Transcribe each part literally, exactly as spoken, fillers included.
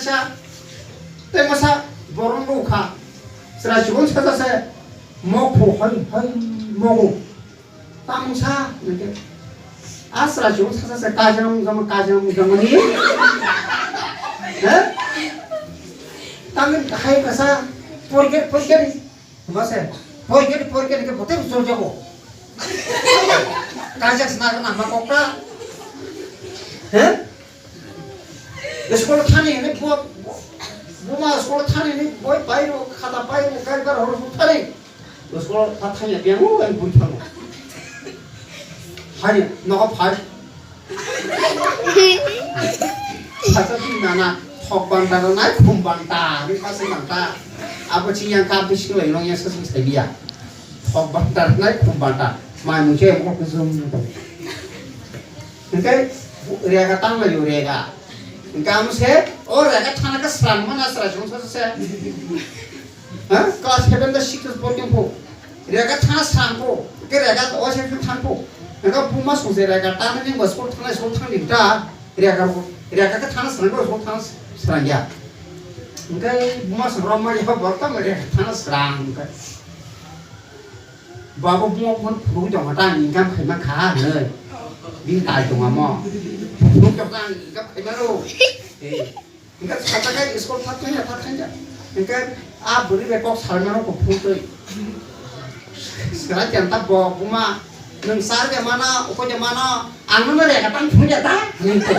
Sa, tei masa borok nukha. Chwrai chukun sacha se mokphu hai hai mogo. Tamung sa, nike. A chwrai chukun sacha se kajang mung jama, kajang mung jama ni. He? Tamung hai kasa porke, porke ni. Mase, porke, porke ni ke bote chol jago. Kajak sna na ma kokta. He? School thani ni bo, buma school thani ni boi pairo, khata pairo, kaibar horo thani. School tha thani biang o, ai bui thango. Hani, nogo phai. Sacha bini nana, thok banta rwnai, khum banta, bini khasing banta. Abo chini yang kap bisi lai rong yang sasing sai biya. Thok banta rwnai, khum banta. Mai mungse mo kusum. Hingke rega tang lai rega. Hingke amo se, o rega thana ka sran mana sra jong sa se. Ha? Class seven da six pori tong po. Rega thana sran po. Ke rega o se thang po. Rega buma sung se rega tana ni ba school thana school thang ni ta. Rega rega ka thana sran ko school thana sran ya. Hingke buma sung rom ma ya bor ta ma rega thana sran ka. Babo buma phone phuru jong ta ni kam khai ma kha ne. Bin tai jong amo. Phuru jong ta ni kam khai ma ro. Eh. Hingke sacha khe school thak thang ya, thak thang ya. Hingke a bwrwi bai kok salmano kok phung twi. Sera janta bo buma, nwng sar de mano, uko de mano, ang no rega tang phung ya ta, hinwi kok.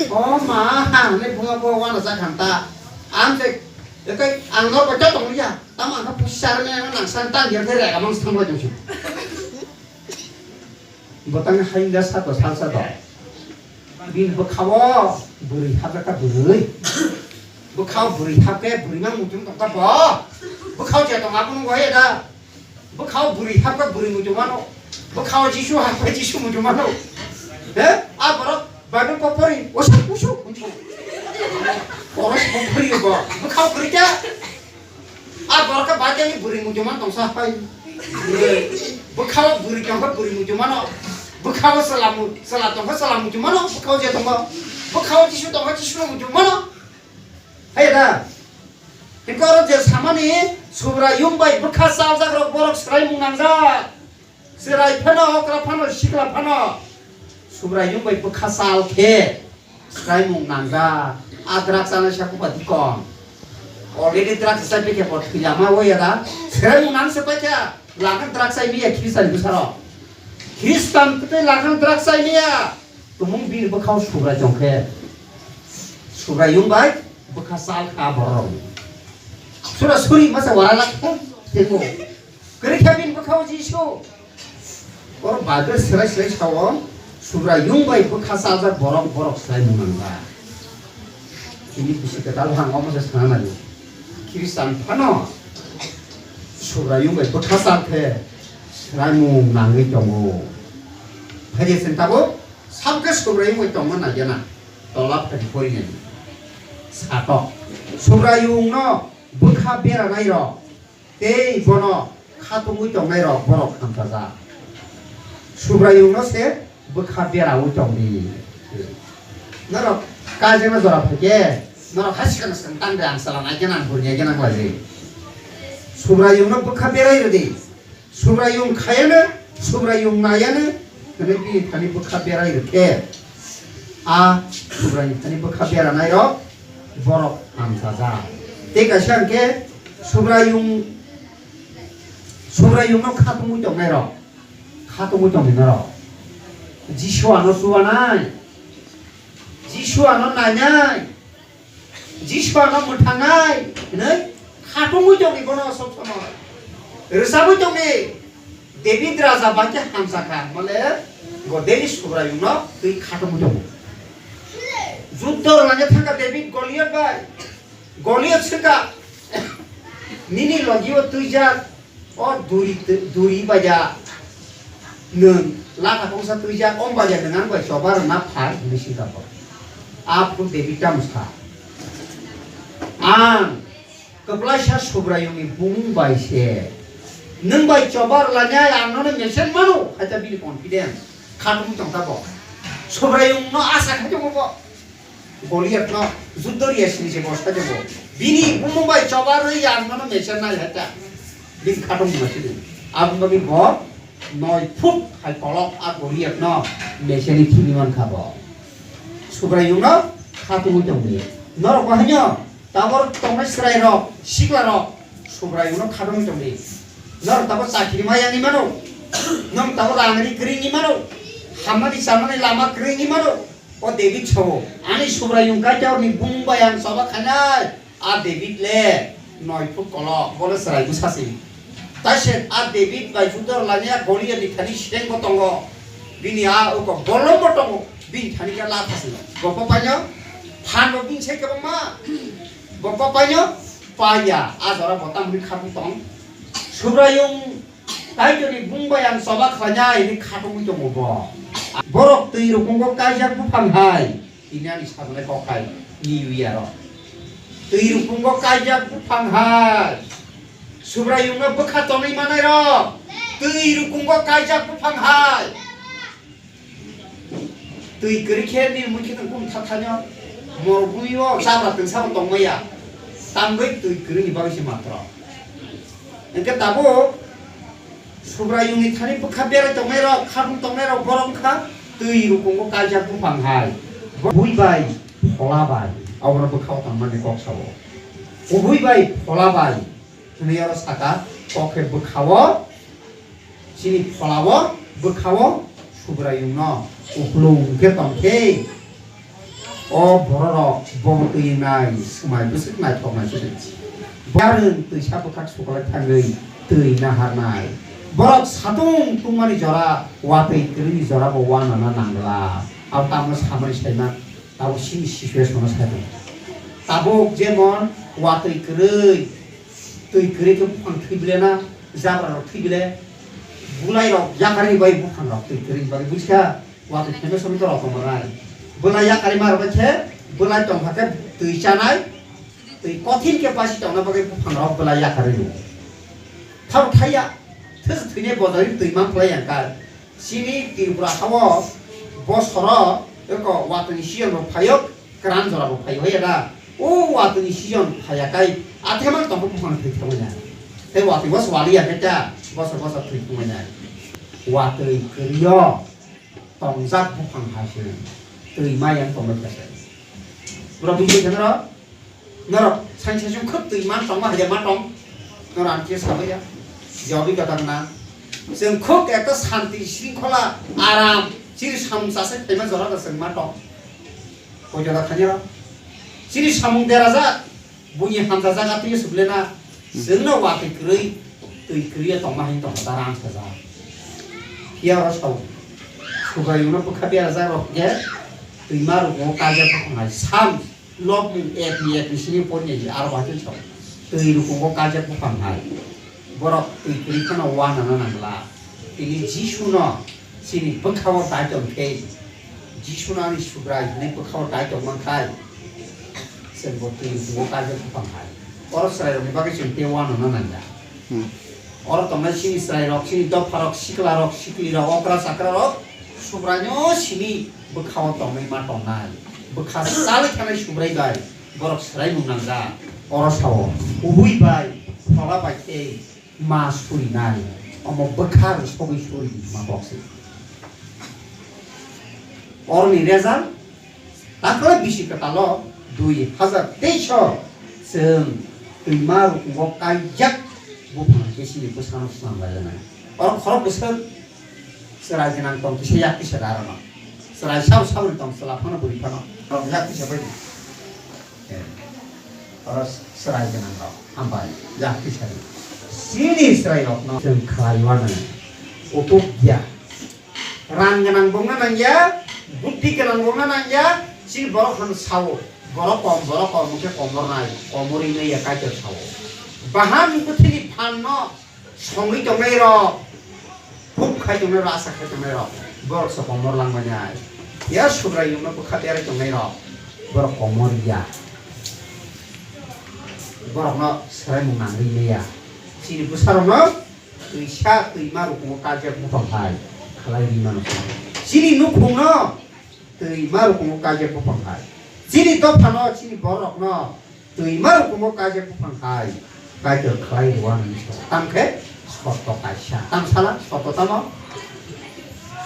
O ma, ha, ne buma bo wana sa khanta. Am se, ekai ang no ko ta tong ya. Tamo ang ka pusi sar ne, ang nang san tang ya, rega mang thang ba jong si. Botang hainda sato salsa do. Bini bwkhao bwrwi hapjak ta bwrwi. Bwkhao bwrwi hapkhe bwrwi mang muchung tongkha bo. Bwkhao je tong abono wahe da. Bwkhao bwrwi hapkhe bwrwi muchung mano. Bwkhao Jisu hapkhe Jisu muchung mano. He? A borok Bible ko pori. Usu, usu, usu. Poro si pori bo. Bwkhao bwrwi khe. A borok khe bahaikhe bwrwi muchungma tongsa hai. Bwkhao bwrwi tongkha bwrwi muchungmano. Bwkhao chwla mu-, chwla tongkha chwla muchungmano. Bwkhao je tongkha. Bwkhao Jisu tongkha Jisu muchungmano. Hai da. Hingke oro je samani Subraiyung bai bwkha chaljak rok borok swraimung nangjak. Chwrai phano, okra phano, sikla phano, Subraiyung bai bwkha chal khe swraimung nangjak. A drugs chanai sa kupa dikon. Already drugs chai khe bo thwi lama o ya da. Swraimung nang se pai kha. Lakhang drugs chai miya Khristan bwsarok. Khristan tei lakhang drugs chai miya. Tumung bini bwkhao Subrai tong khe. Subraiyung bai bwkha chal kha borok. Sura suri masa wara lak khe. Temo. Kwrwi khe bini bwkhao Jisu. Oro Bible swrai swrai sao, Subraiyung bai bwkha chaljak borok, borok swraimung nangjak. Chini bisi kwtal bwkhang omo se sana nai. Khristan phano Subraiyung bai bwkha chal khe swraimung nangwi tongo. Phai de chwng tabuk sabkhe Subraiyung bai tongma nai gana. Tola phai porinani. Satok. Subraiyungno bwkha beranai rok. Tei bono khatungwi tongnai rok borok hamchajak. Subraiyungno se bwkha beraui tongdi. Norok kaijakna jora phaikhe, norok hai swkang swkang tangde ang chwla naikhe nang hurni khe nang laidi. Subraiyungno bwkha berai rwdi. Subraiyung khayano, Subraiyung nayano, hwnwi bini thani bwkha berai rwkhe. A Subraiyung thani bwkha beranai rok borok hamchajak. Tei kaisa hwnkhe Subraiyung, Subraiyungno khatungwi tongnai rok, khatungwi tongwi norok. Jisu ano chuanai, Jisu ano nainai, Jisu ano mwthangnai, hwnwi khatungwi tongwi bono sob somoi. Rwchabwi tongdi, David raja bai khe hamjakha, mole bo daily Subraiyungno twi khatungwi tongo. Juddho rwna thangkha David Goliath bai. Goliath swngkha, nini logio twijak, o duri, duri baja nwng, lata kongsa twijak, om baja nwng ang bai choba rwna phai, hwnwi swngkha bo. Aphuru David tamo sa, ang kwplaisa Subraiyungni bumung bai se nwng bai choba rwlainai, ang nono mesen mano, hai ta bini confidence. Khatungwi tongkha bo. Subraiyungno asa khai tongo bo. Goliath no judo riya sini se bosta jabo. Bini bumung bai choba rwi yang no mecha nai hata. Bini khatung ma sini. Aboni bagwi bo noi foot hai kolok a Goliath no mechani thini man kha bo. Subraiyung no khatung tong di. Norok bo hanyo tabor tongnai chwrai rok, sikla rok Subraiyung no khatung tong di. Norok tabor chakri ma yang ni mano. Norok tabor rang ri kri ni mano. Hamani chamani lama kri ni mano. O David sao, ani Subraiyung Kaitorni bumung bai ang choba khainai. A David le noi foot kolok, bono chwrai bwsa se. Taise a David bai juda rwlani a Goliath ni thani sengbo tongo. Bini a uko bolongbo tongo, bini thani khe latha se. Bo papaino phanbo bini sai kwbangma. Bo papaino paya, a jora bo tamni khatung tong. Subraiyung Kaitorni bumung bai ang choba khlainai hwnwi khatungwi tongo bo. Borok twi rukungo kaijak buphang hai, tini ani sajaknai kok hai, ni wi aro. Twi rukungo kaijak buphang hai, Subraiyungno bwkha tonwi manairok, twi rukungo kaijak buphang hai. Twi kwrwi khe nini mui khe tong kum tha thanio. Morok buio chabra twngsa bo tong maya. Tamgwi twi kwrwini bagwi se matro. Hwnkhe tabuk Subraiyungni thani bwkha berai tongnairok, khatung tongnairok borok wngkha twi rukungo kaijak buphang hai. Bo bui bai phola bai abono bwkhao tongmani kok sao. Kubui bai phola bai hwnwi oro saka, kok khe bwkhao Chini pholao bwkhao Subraiyungno uklung khe tong khe, o bororok bobo twi wngnai swmai bwswk naithoknai se. Barwng twisa bwkhak suklai thangwi twi naharnai. Borok satung tungmani jora, watwi kwrwini jora bo uanana nangla. Abo tamo samani saima, abo chini situation-o sai tongo. Tabuk jemon watwi kwrwi, twi kwrwi khe buphang thwi bile na, jabra rok thwi bile, bulai rok yakarwi bai buphang rok twi kwrwi bagwi buji kha, watwi phaima songwi to rok tongma nai. Bulai yakarwi ma rok khe, bulai tong kha khe twi chanai, twi kothin khe basi tongna bagwi buphang rok bulai yakarwi rw. Thabo thaiya, thwswk thwinai bojari twi man phlai yang kha. Chini Tripura hao bosoro eko watwi ni season bo phaio, kwran jora bo phaio, haiya da. O watwi ni season phaiya kai, athema tongkha buphang thwi thangmani. Tei watwi bo swaliya khe ta bosor bosor thwi thangmani. Watwi kwrwio tongjak buphang hai se twi ma yang tongma khe se. Bro, bujui khe noro? Norok sain saichung khuk twi man tongma hai ma tong. Norok ang khe sabai ya. Jawabi kata na. Chwng khuk ekta santi, shringkhola, aram, chini samung chasai phaima jora da chwng ma tong. Koi jora khani ro. Chini samung derajak, buini hamjajak atwi suble na. Chwngno watwi kwrwi, twi kwrwi tongma hai tong da rang sajak. Phiya oro sao. Subraiyungno bwkha berajak rok khe, twima rukmo kaijak buphang hai sam. Lobmung ekni ekni simi porni aro bahaikhe sao. Twi rukungo kaijak buphang hai. Borok twi kwrwi phano uanana nangla. Tini Jisuno chini bwkhao dai tong khe, Jisuno ani Subrai hwnwi bwkhao dai tong man khai, chwngbo twi rukungo kaijak buphang hai. Oro chwrairokni bagwi chwng tei uanana nangya. Hmm. Oro tongnai chini chwrairok, chini dopharok, siklarok, siklirok, okra chakrarok, Subraino simi bwkhao tongwi ma tongnai. Bwkha chalwi thanai Subrai bai borok swraimung nangjak. Oro sao, kubui bai phola bai tei ma surinai. Omo bwkha rwsogwi suri ma boksi. Oroni result, takle bisi kwtalo dui hazar teis o chwng twima rukungo kaijak buphang khe sini bwsano swnam lai lanai. Oro khorok bwswk chwrai gwnang tong kisa yak kisa da aro no. Chwrai sabo saboni tong chwla phano bwrwi phano. Oro yak kisa bai. Eh, oro chwrai gwnang rok hambai yak kisa ri. Sini chwrai rok no chwng khlai uanai. Kutuk ya. Rang gwnang bongna nangya, buddhi gwnang bongna nangya, chini borok hwn sao. Borok kom, borok kom, hwnkhe komornai, komorwi naiya Kaitor sao. Bahan bwthwini phanno songwi tongnai rok, huk khai tongnai rok, asa khai tongnai rok, borok se komor langmani ai. Ya Subraiyungno bwkha berwi tongnai rok, borok komor ya. Borokno swraimung nangwi maya. Chini bwsarokno twisa twima rukungo kajak buphang hai khlai ri mano. Chini nukhungno twima rukungo kajak buphang hai. Chini dophano, chini borokno twima rukumo kaijak buphang hai Kaitor khlai rwani tamo khe soto kaisa. Tamo sala soto tamo?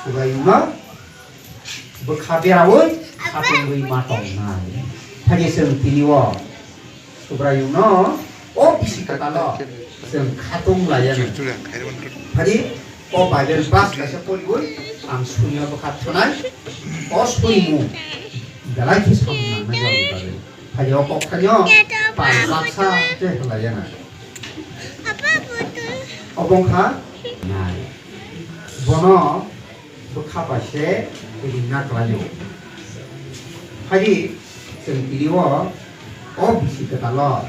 Subraiyungno bwkha beraui khatungwi ma tongnai. Phai chwng tini o Subraiyungno o bisi kwtalo chwng khatung laiya nai. Phadi o Bible verse kaisa poriwi ang suiya bwkha thwnai. O suimung belai khe samung nangnai jani bagwi. Phadi o kok thanio pal baksa tei hlaiya nai. Obo wngkha nai. Bono bwkha bai se ringna klaio. Phadi chwng tini o, o bisi kwtalo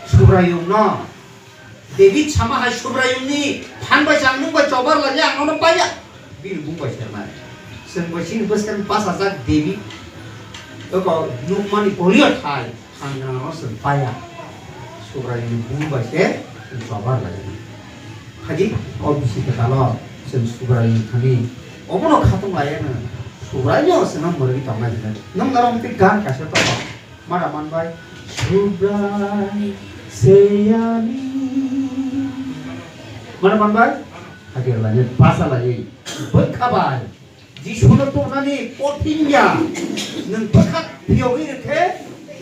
Subraiyungno David sama hai Subraiyungni phan bai chang nwng bai chobar lani ang nono paiya. Bini bung bai sermai. Chwng bai chini bwskang pasajak David. Oko nukmani Goliath hai. Ang nang no chwng paya. Subraiyungni bung bai se chwng chobar lai. Phadi o bisi kwtalo chwng Subraiyungni thani obono khatung lai no. Subraiyung chwngno mwrwi tongnai hinwi. Nwng norok twi gan kaisa tongo. Mara manbai Subrai seyani. Mara manbai? Hadir lai, basa lai. Bwkha bai. Jisuno tongnani kothin ya. Nwng bwkha phiyogwi rwkhe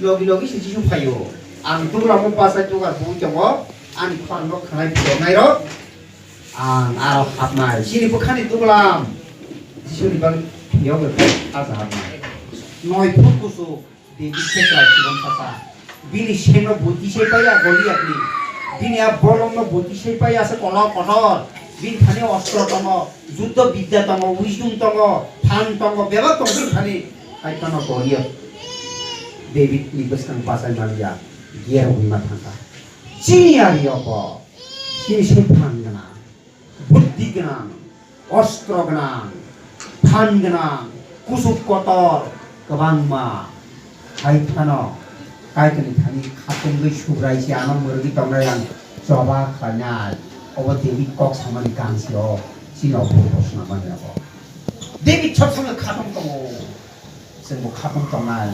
logi logi se Jisu phaio. Ang tuglamo bachai tugar bui tongo. Ani khorang no khanai phiyoknai rok. Ang aro hapnai. Chini bwkhani tuglam. Jisuni bagwi phiyok rwkhe asa hapnai. Noi phut kusu. David khe chwrai chibon sasa. Bini sengno buti se paiya Goliathni. Bini a bolongno buti se paiya se kolok kotor. Bini thani ostro tongo, juddho bidya tongo, wisdom tongo, phan tongo, bebak tongo bini thani. Hai phano Goliath Davidni bwskang bachai maliya, ger wngma thangkha. Chini ari oko, chini se phan gwnang. Buddhi gwnang, ostro gwnang, phan gwnang, kusuk kotor kwbangma hai phano Kaitorni thani khatungwi Subrai se ano mwrwgwi tongnai ang choba khlainai. Obo David kok samani gansi o chini ophuru bo swnamani abo. David sob somoi khatung tongo. Chwng bo khatung tongnai.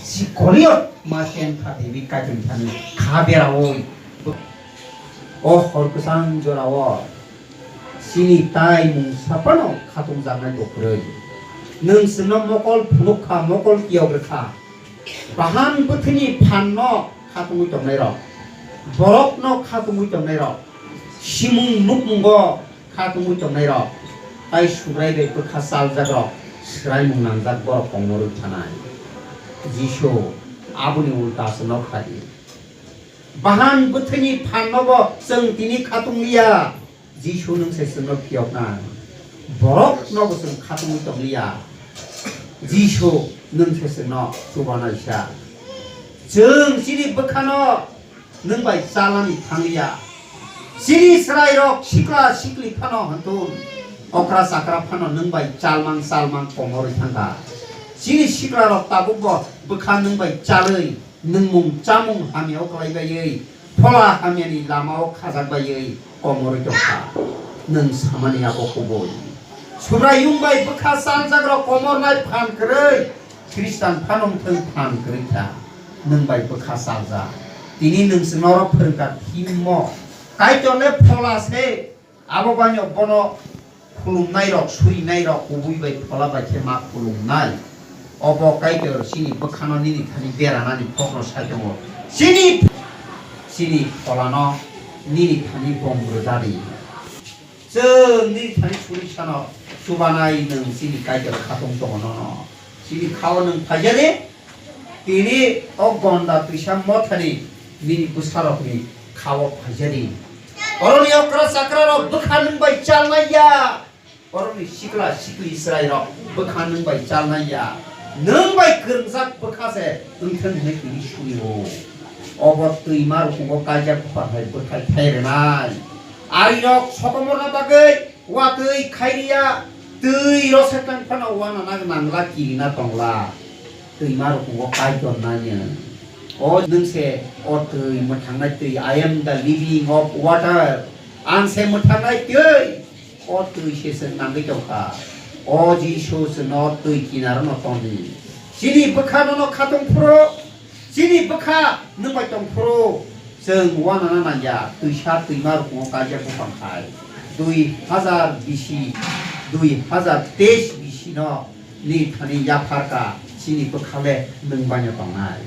Si Goliath ma se wngkha David Kaitorni thani kha beraui. O hor kwchang jorao chini tai mungsa phano khatungjaknai bo kwrwi. Nwng chwngno mokol phunuk kha, mokol kiyok rwkha. Bahan bwthwini phanno khatungwi tongnai rok, borokno khatungwi tongnai rok, simung nukmungo kha tongwi tongnai rok, tai Subrai bai bwkha chaljak rok, swraimung nangjak borok kongmorwi thanai. Jisu aboni ulta aswkno khlai di. Bahan bwthwini phanno bo chwng tini khatung liya. Jisu nwng se chwngno phiyoknai. Borokno bo chwng khatungwi tong liya. Jisu nwng se chwngno chubanaisa. Chwng chini bwkhano nwng bai chalnani thangliya. Chini chwrairok sikla sikli phano hantun, okra chakra phano nwng bai chalmang chalmang komorwi thangkha. Chini siklarok tabukbo bwkha nwng bai chalwi nwngmung chamung hamyao kwlai baiwi, phola hamyani lamao khajak baiwi komorwi tongkha. Nwng samani abo kubui. Subraiyung bai bwkha chaljakrok komornai phan kwrwi. Khristan phano wngthung phan kwrwi kha, nwng bai bwkha chaljak. Tini nwng chwng norok phrwngkha thimmo. Kaitor le phola se, abo baino bono khulumnai rok, surinai rok kubui bai phola bai khe ma khulumnai. Obo Kaitor chini bwkhano nini thani beranani kokno sai tongo. Chini, chini pholano nini thani bom rwjadi. Chwng nini thani suri sano chubanai nwng chini Kaitor khatung tongo nono. Chini khao nwng phaijadi, tini o gonda twisa mothani nini bwsarokni khao phaijadi. Oroni okra chakrarok bwkha nwng bai chalnai ya. Oroni sikla sikli chwrairok bwkha nwng bai chalnai ya. Nwng bai kwrwngjak bwkha se wngthang hinwi tini suri o. Obo twima rukungo kaijak bwkha hai bwthai thai rwnai. Arirok sokomorna bagwi watwi khairiya, twi rosek tang phano wana nang nangla kirina tongla. Twima rukungo Kaitor nanya. O nwng se o twi mwthangnai twi, "I am the living of water." Ang se mwthangnai twi. O twi se chwng nangwi tongkha. O Jisu chwngno twi kinaro no tongdi. Chini bwkha nono khatung phuru, chini bwkha nwng bai tong phuru, chwng uanana nangya, twisa twima rukmungo kaijak buphang hai. Dui hazar bisi, dui hazar teis bisi no nini thani yapharka, chini bwkha le nwng baino tongnai.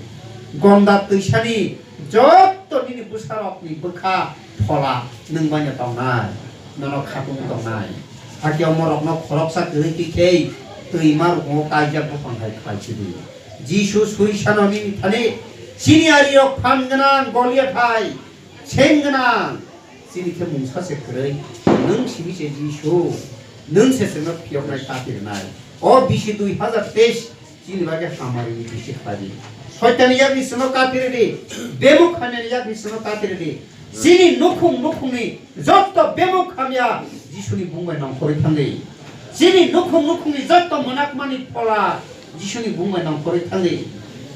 Gonda twisani jotto nini bwsarokni bwkha phola nwng baino tongnai, nono khatungwi tongnai. Hakhe omorokno khoroksa kwrwi twi khe twima rukmungo kaijak buphang hai khlai sidi. Jisu surisano nini thani chini arirok phan gwnang Goliath hai seng gwnang. Chini khe mungsa se kwrwi, nwng simi se Jisu, nwng se chwngno phiyoknai, katirnai. O bisi dui hazar teis chini bagwi hamari ni bisi khlai di. Soitani yakni chwngno katirdi, bemuk hamyani yakni chwngno katirdi. Chini nukhung nukhungni jotto bemuk hamya Jisuni bung bai nongkhorwi thangdi. Chini nukhung nukhungni jotto mwnakmani phola Jisuni bung bai nongkhorwi thangdi.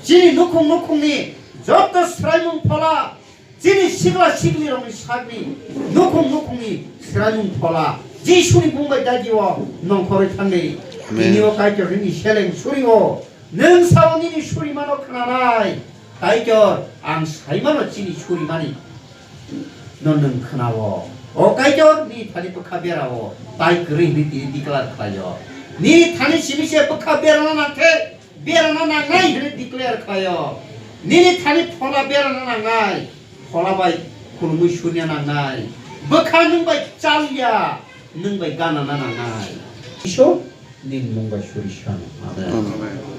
Chini nukhung nukhungni jotto swraimung phola Chini sikla siklirokni sakni nukhung nukhungni swraimung phola Jisuni bung bai dagio nongkhorwi thangdi. Amen. Tini o Kaitor nini seleng surio, nwng sao nini surimano khnanai. Kaitor, ang saimano chini surimani no nwng khnao. O Kaitor, nini thani bwkha berao, tai kwrwi hwnwi tini declare khlaio. Nini thani simi se bwkha berana nangkhe, berana nangnai hwnwi declare khlaio. Nini thani phola berana nangnai, phola bai khulumui sunya nangnai. Bwkha nwng bai chalya, nwng bai ganana nangnai. Isu, nini mung bai suri sano. Amen. Amen.